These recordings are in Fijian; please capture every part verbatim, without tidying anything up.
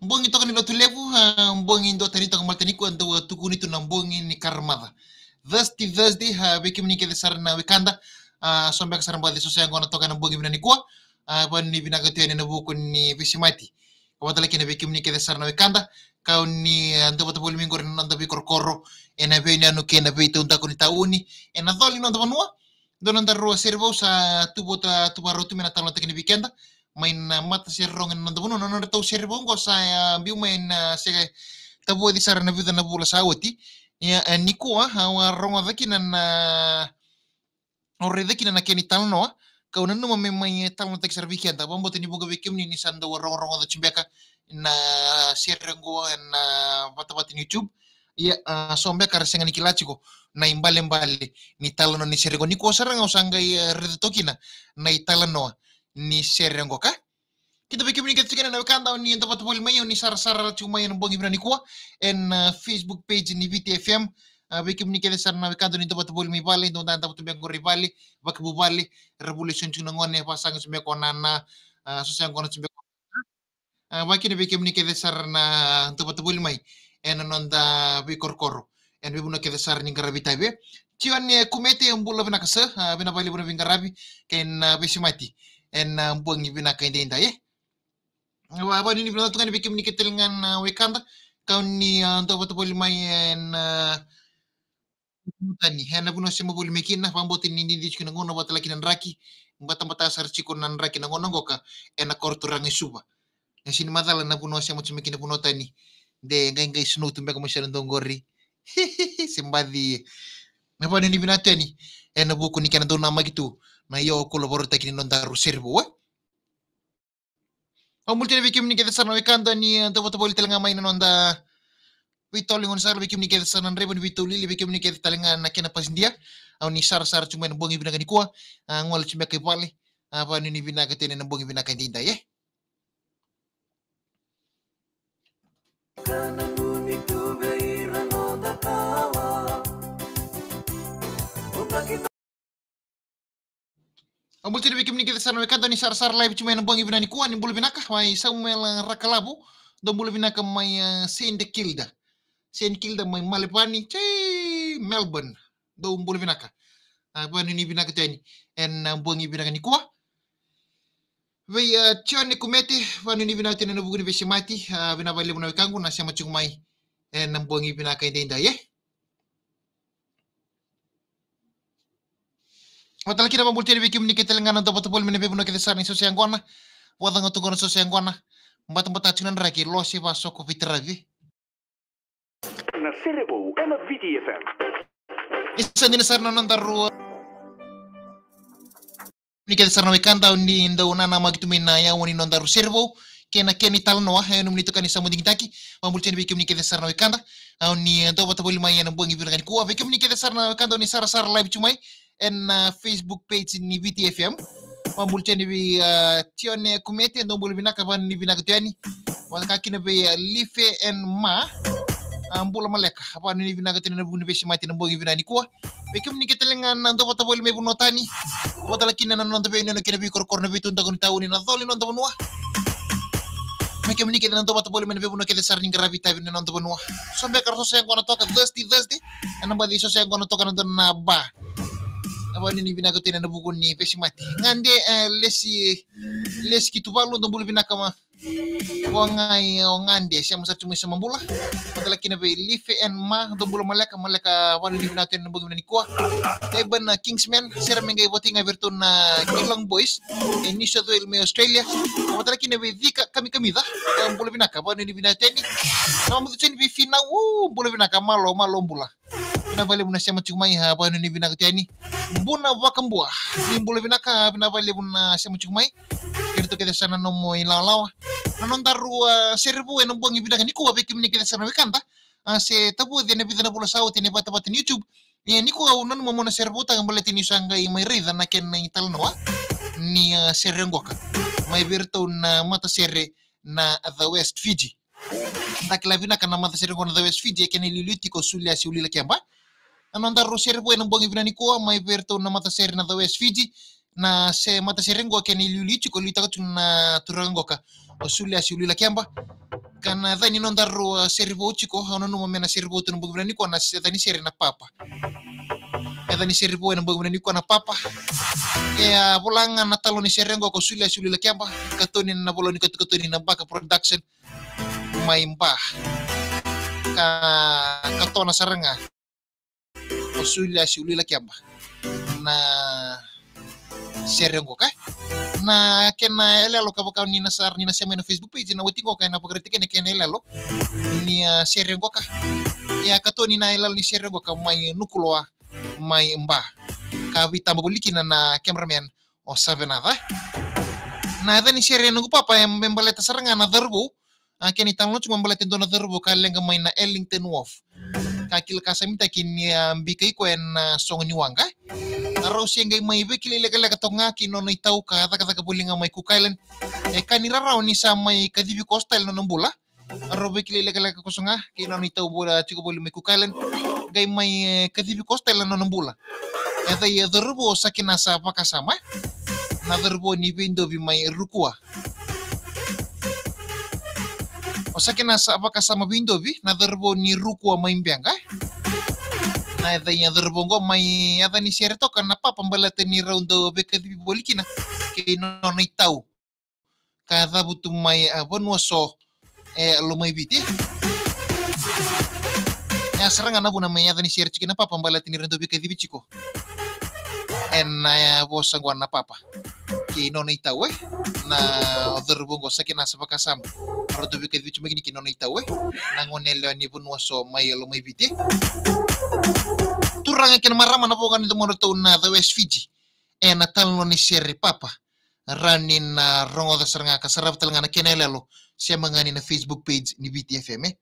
Bogi toka ni Lotulevu, a, bogi duatani toka mada nikua, dau a tukuni tu na bogi ni karamaca. Thursday, Thursday, a, vei kemuni kece sara na wekada, a, so beka sara baci so se yaqona toka na bogi vinaka nikua, a, vakanuinui vinaka tu yani ena vuku ni veisemati. Ka vata kina vei kemuni kece sara na wekada, kau ni, a, dau vata voli mai qori na noda veikorokoro, ena veiyanuyanu kei na veitaudaku ni tauni, ena colo ni noda vanua, dua na noda rua sere vou sa tu vata, tu varau tu me na talanoataki vei keda, mai na matasere rogo ena noda vanua, na nodratou sere vou qo sa, a, biu mai na se tavoci sara na vica na vula sa oti. Ia, e, nikua, a, au a rogoca kina na, au raica kina na kena italanoa, kau nanuma me mai talanoataki sara vei keda, vakabauta ni vuqa vei kemuni ni sa dau a rogorogoca tiko beka na sere qo ena vatavata ni YouTube. Ia, a, so beka ra sega ni kila tiko na ibalebale ni talanoa ni sere qo. Nikua sara ga au sa qai, e, raica toka kina na italanoa ni sere qo ka. Keitou vei kemuni kece tiko kina na wekada, o ni dau vata voli mai, o ni sarasara tiko mai ena bogi vinaka nikua, ena, a, Facebook page ni Viti F M. A, vei kemuni kece sara na wekada, o ni dau vata voli mai vale, dau dau vata beka qori vale, vakavuvale, ra vuli soni tiko na gone, vasaga tiko beka o nana, a, so se yaqona tiko beka. A, vakakina vei kemuni kece sara na dau vata voli mai ena noda veikorokoro ena veivanua kece sara ni qaravi tavi. Tione Kumete, bula vinaka sir, a, vinaka vakalevu na veiqaravi kei na veisemati ena bogi vinaka edaidai, e. Vakanuinui vinaka tu ga yani vei kemuni kece tale ga na wekada, kau ni, a, dau vata voli mai ena, a, tani, ena vanua sema voli mai kina, vakabauta ni didi tiko na gauna, vata kina na draki, batabata sara tiko na draki na gauna qoka ena koroturaga e Suva. E sega ni macala na vanua sema tiko mai kina vanua tani, de qaiqai snow tu beka mai sara dau qori. Se baci. Me vakanuinui vinaka tu yani ena vuku ni kena dau namaki tu na io kula vakarautaki ni nodaru sere vou, e. Au bula tale vei kemuni kece sara na wekada, ni, e, dau vata voli tale ga mai na noda veitoli gone sara, vei kemuni kece sara na draiva ni veitoli, vei kemuni kece tale ga na kena pasidia. Au ni sarasara tiko mai na bogi vinaka nikua, a, gole tiko beka i vale, a, vakanuinui vinaka tale na bogi vinaka edaidai, e. Au bula tale vei kemuni kece sara na wekada, ni sarasara live tiko mai na bogi vinaka nikua, ni bula vinaka, mai Samuel Rakalavu, dou bula vinaka mai, e, Saint Kilda. Saint Kilda mai Malevani, tei Melbourne, dou bula vinaka. A, vakanuinui vinaka tu yani ena, a, bogi vinaka nikua. Vei, a, Tione Kumete, vakanuinui vinaka tu yani ena vuku ni veisemati, a, vinaka vakalevu na wekaqu na sema tiko mai ena bogi vinaka edaidai, e. Vata kina vakabula tale vei kemuni kece tale ga na dau vata voli mai na veivanua kece sara ni so se yaqona. Vakacegu tu qo na so se yaqona. Batabata tiko na draki, lo se vasoko veitaravi. Na sere vou ena Viti F M. Isa dina sara na nodaru ni kece sara na wekada, au ni dau nanamaki tu mai na yawa ni nodaru sere vou kei na kena italanoa, e, nomuni tokani sa mo digitaki. Vakabula tale vei kemuni kece sara na wekada, au ni dau vata voli mai ena bogi vinaka nikua. Vei kemuni kece sara na wekada, au ni sarasara live tiko mai ena, a, Facebook page ni Viti F M. Vakabula tale vei, a, Tione Kumete, dou bula vinaka, vakanuinui vinaka tu yani. Vaka kina vei, a, Life and Ma, a, bula maleka, vakanuinui vinaka tu yani ena vuku ni veisemati ena bogi vinaka nikua. Vei kemuni kece tale ga na dau vata voli mai vanua tani, vata kina na noda veiyanuyanu kei na veikorokoro, na veitaudaku ni tauni, na colo ni noda vanua. Vei kemuni kece na dau vata voli mai na veivanua kece sara ni qaravi tavi ena noda vanua. So beka ra so se yaqona toka Thursday, Thursday, ena baci so se yaqona toka na dua na ba. Vakanuinui vinaka tu yani ena vuku ni veisemati. Gade, e, Lesi, Lesi ki Tuvalu, dou bula vinaka ma. O Gai, o Gade, sema sara tu mai, sema bula. Vata kina vei Life and Ma, dou bula maleka, maleka, vakanuinui vinaka tu yani ena bogi vinaka nikua. Eben, a, Kingsman, sere me qai voti ga vei iratou na Geelong Boys e New South Wales mai Australia. Vata kina vei Cika Kamikamica, e, bula vinaka, vakanuinui vinaka tu yani. Na mamucu tu yani vei Finau, u, bula vinaka, malo, malo bula. Vinaka vakalevu na sema tiko mai, a, vakanuinui vinaka tu yani. Buna Vakabua, ni bula vinaka, vinaka vakalevu na sema tiko mai. Kei iratou kece sara na nomu ilawalawa. Na nodaru, a, sere vou ena bogi vinaka nikua vei kemuni kece sara na wekada, a, se tavoci ena vica na vula sa oti ena vatavata ni YouTube. Ia nikua au nanuma mo na sere voutaka baleta ni sa qai mai raica na kena italanoa ni, a, sere qoka mai vei iratou na matasere na The West Fiji. Da kila vinaka na matasere qo na The West Fiji, e kena iliuliu tiko o Suliasi Ulilakeba. Na nodaru sere vou ena bogi vinaka nikua mai vei iratou na matasere na The West Fiji. Na se matasere qo e kena iliuliu tiko, liutaka tu na turaga qoka o Suliasi Ulilakeba. Ka na yaca ni nodaru, a, sere vou tiko, au nanuma me na sere vou tu na bogi vinaka nikua na se-, yaca ni sere na Papa. Yaca ni sere vou ena bogi vinaka nikua na Papa. E a vola ga na talo ni sere oqo ko Suliasi Ulilakeba, katoni na vola ni katukatoni na Baka Production mai Ba. Ka, katona sara ga ko Suliasi Ulilakeba na sere oqo ka. Na kena yaloyalo ka vaka ni na sara ni na sema ena Facebook page na wati oqo ka ena vakaraici kena kena yaloyalo ni, a, sere oqo ka. Ia katoni na yaloyalo ni sere oqo ka mai Nukuloa mai Ba. Ka veitaba voli kina na cameraman o Savenaca. Na yaca ni sere Noqu Papa e, me baleta sara ga na cauravou. A, kena italanoa tiko me baleta e dua na cauravou ka leqa mai na Ellington Wharf. Ka kila ka samitaki ni a bika i koya ena sogo ni waqa. A rau se qai mai veikilai lekaleka toka ga kei nona itau ka cakacaka voli ga mai Cook Island. E ka ni rarawa ni sa mai kacivi koya style nona bula. A rau veikilai lekaleka koso ga kei nona itau voli, a, tiko voli mai Cook Island. Qai mai, e, kacivi koya style nona bula. E yaca i, e, cauravou o Sakinasa Vakasama. Na cauravou ni Veidovi mai Rukua. O Sakinasa Vakasama Veidovi, na cauravou ni Rukua mai Beqa. Na yaca i, a, cauravou oqo mai yaca ni sere toka na Papa baleta ni rau dau veikacivi voli kina kei nona itau. Ka cavutu mai, a, vanua so e Lomaiviti. E a sara ga na vuna me yaca ni sere tiko na Papa baleta ni rau dau veikacivi tiko. Ena, e, vosa oqo na Papa kei nona itau, e. Na cauravou oqo Sakinasa Vakasama. Rau dau veikacivi tiko mai kina kei nona itau, e. Na gone yalewa ni vanua so mai Lomaiviti. Turaga kei na marama na voqa ni domodratou na The West Fiji. Ena talanoa ni sere Papa. Rawa ni na rogoca sara ga ka sarava tale ga na kena yaloyalo, sema ga ni na Facebook page ni Viti F M, e.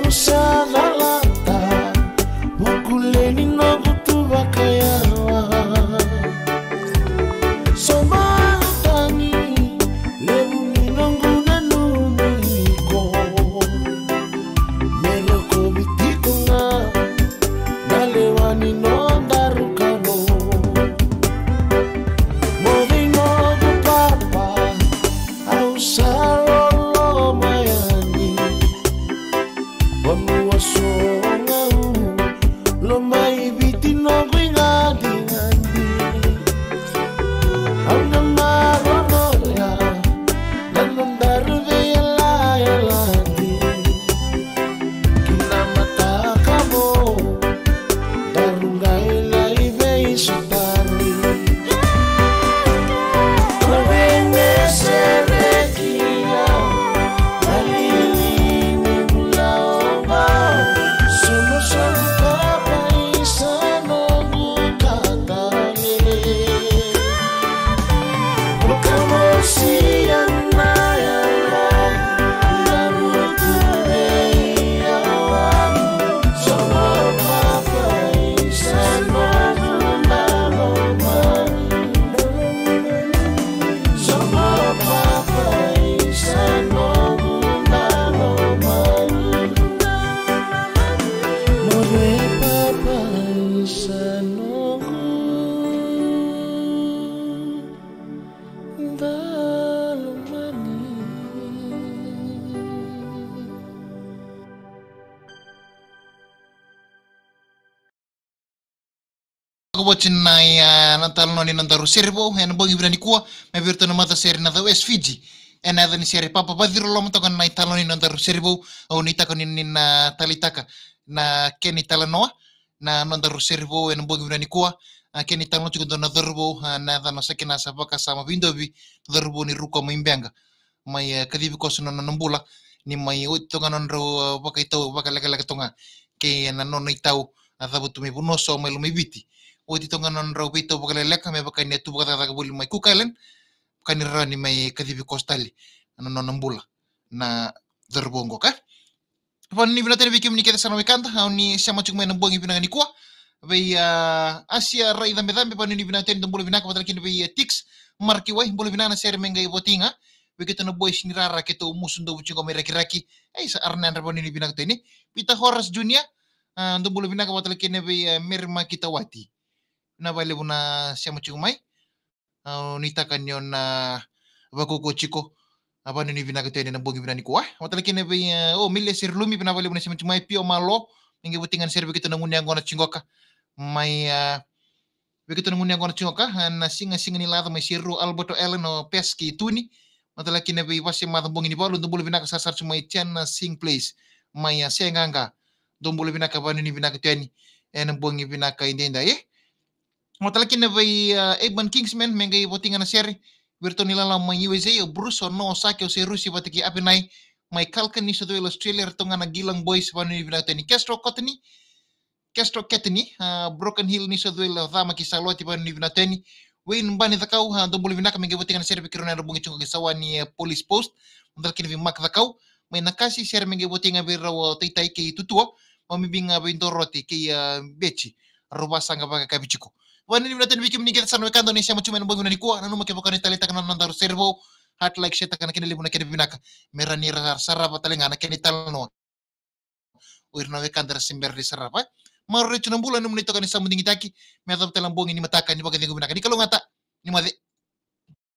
Sa calata, vukule ni noqu tu vakayawa. Somatani, levu ni noqu nanumi iko. Me rokovi tiko ga na lewa ni nodaru kalo. Mo vei noqu papa, au sa loloma yani. Vanua so gau, loma i Viti noqu igadigadi. Au na maroroya na nodaru veiyalayalati. Ki na mataka vou, daru qai lai veisotari. Ko vei me serekia na lili ni bula oqo? Somo somo papa isa noqu katale. Ko ka mosia na yalo. Vakavoti na, ia, na talanoa ni nodaru sere vou ena bogi vinaka nikua, me vei iratou na matasere na The West Fiji. Ena yaca ni sere Papa Vaciroloma toka na italanoa ni nodaru sere vou, au nuitaka ni, ni na taleitaka na kena italanoa na nodaru sere vou ena bogi vinaka nikua. A, kena italanoa tiko dua na cauravou, a, na yacana o Sakina Savaka Samavidovi, cauravou ni Rukua mai Beqa. Mai, e, kacivi koso na nona bula, ni mai oti toka na nodrau, e, vakaitau vakalekaleka toka kei na nona itau, a, cavutu mai vanua so mai Lomaiviti. Oti toka na nodrau veitau vakalekaleka me vaka ni a tu vakacakacaka voli mai Cook Island, vaka ni rawa ni mai kacivi koso tale na nona bula na cauravou oqo, ka. Vanuinui vinaka tale vei kemuni kece sa na wekada, au ni sema tiko mai na bogi vinaka nikua. Vei, a, Asia Raicabecabe, vanuinui vinaka tale, dou bula vinaka, vata kina vei, a, Tix Markiwai, bula vinaka na sere me qai voti ga vei keitou na boys ni rara keitou musu dovu tiko mai Rakiraki. Ei, sa ara na yadra, vanuinui vinaka tale. Peter Horace Junior, a, dou bula vinaka, vata kina vei, a, Mary Makitawati. Na vakalevu na sema tiko mai. Au nuitaka ni o na vakaukauwa tiko. A, vanuinui vinaka tale ena bogi vinaka nikua. Vata kina vei, e, o Milia Serilumi, vinaka vakalevu na sema tiko mai. Pio Malo, me qai voti ga na sere vei keitou na gunu yaqona tiko ga mai, e, vei keitou na gunu yaqona tiko ga, e, na sigasiga ni laca mai Seru, Alberto Allen, o Pes kei Tuni. Vata kina vei Vase Maca Bogi ni Valu, dou bula vinaka, sarasara tiko mai China Sing Place mai, e, Seaqaqa. Dou bula vinaka, vanuinui vinaka tale ena bogi vinaka edaidai, e. Vata kina vei, a, Eban Kingsman, me qai voti ga na sere vei iratou na ilala mai U S A, o Bruce, o Noah Saki, o Serusi vata kei Avenai mai Kalka, New South Wales, Australia, iratou ga na Gilang Boys, vanuinui vinaka tale. Castro Courtney, Castro Courtney, a, Broken Hill, New South Wales, o Cama kei Saloti, vanuinui vinaka tale. Wayne Bani Cakau, a, dou bula vinaka, me qai voti ga na sere vei keirau na yadra bogi tiko ga kei Sawani, e, Police Post. Vata kina vei Mark Cakau mai Nakasi, sere me qai voti ga vei rau o Taitai kei Tutua, vakabibi ga vei Dorothy kei, a, Beci. Rau vasaqa vakayakavi tiko. Vanuinui vinaka tale vei kemuni kece sa na wekada, ni sema tiko mai na bogi vinaka nikua. Nanuma kevaka ni taleitaka na nodaru sere vou, heart, like, share taka na kena levu na kena vinaka, me rawa ni ra sarava tale ga na kena italanoa. O ira na wekada era se bera ni sarava, e. Maroroi tu na bula, nomuni toka ni sa mo digitaki me yacova tale na bogi ni mataka. Ni vakacegu vinaka, ni kalougata, ni moce.